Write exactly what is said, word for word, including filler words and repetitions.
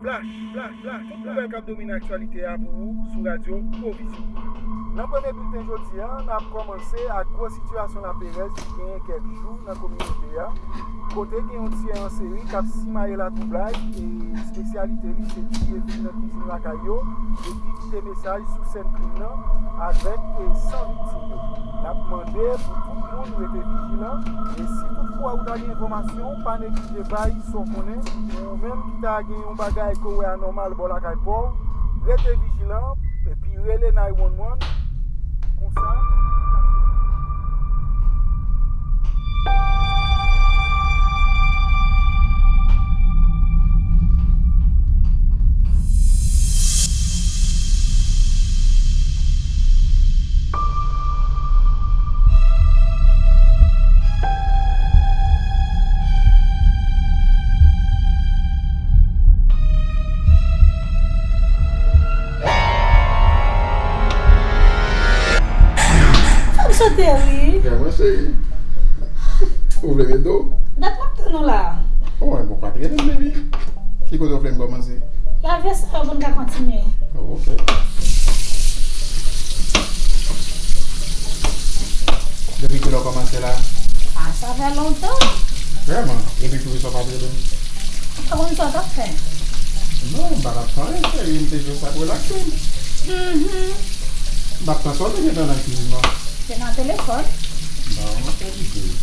Flash, flash, flash, tout nouvèl k ap domine aktyalite a pou ou sou Radyo Pwovizyon. Nan premye bilten jodi a, n ap kòmanse ak gwo sitiyasyon laperèz ki genyen kèk jou nan kominote a, kote gen yon tiyè an seri k ap simaye latwoublay e espesyalite li se tiye fi nan kizin lakay yo epi kite mesaj sou sèn krim nan avèk e san viktim yo. N ap mande pou tout moun rete vijilan e si toutfwa ou ta gen enfòmasyon, pa neglije bay sa w konnen. Ou menm ki ta gen yon bagay ke w wè anòmal bò lakay pa w, rete vijilan epi rele nine one one. Konsa, Fè m sote ri. Gade mwen, cheri. Ou vle m ede w? Dat m ap tann ou la. Oh, bon, pa trete m, baby. Ki kote w vle m kòmanse? Lave sa yo pou n ka kontinye. Oh, ok. Depi kilè w kòmanse la? Ah, sa fè lontan. Vrèman? Epi poukisa w pa t rele m? Ou pa konn sa w t ap fè. Non, m pa t ap fè anyen, cheri, m te jis ap relakse m. Mhm. M pa t konn sa w te gentan nan kizin nan. Se nan telefòn. Bon, ok, lide.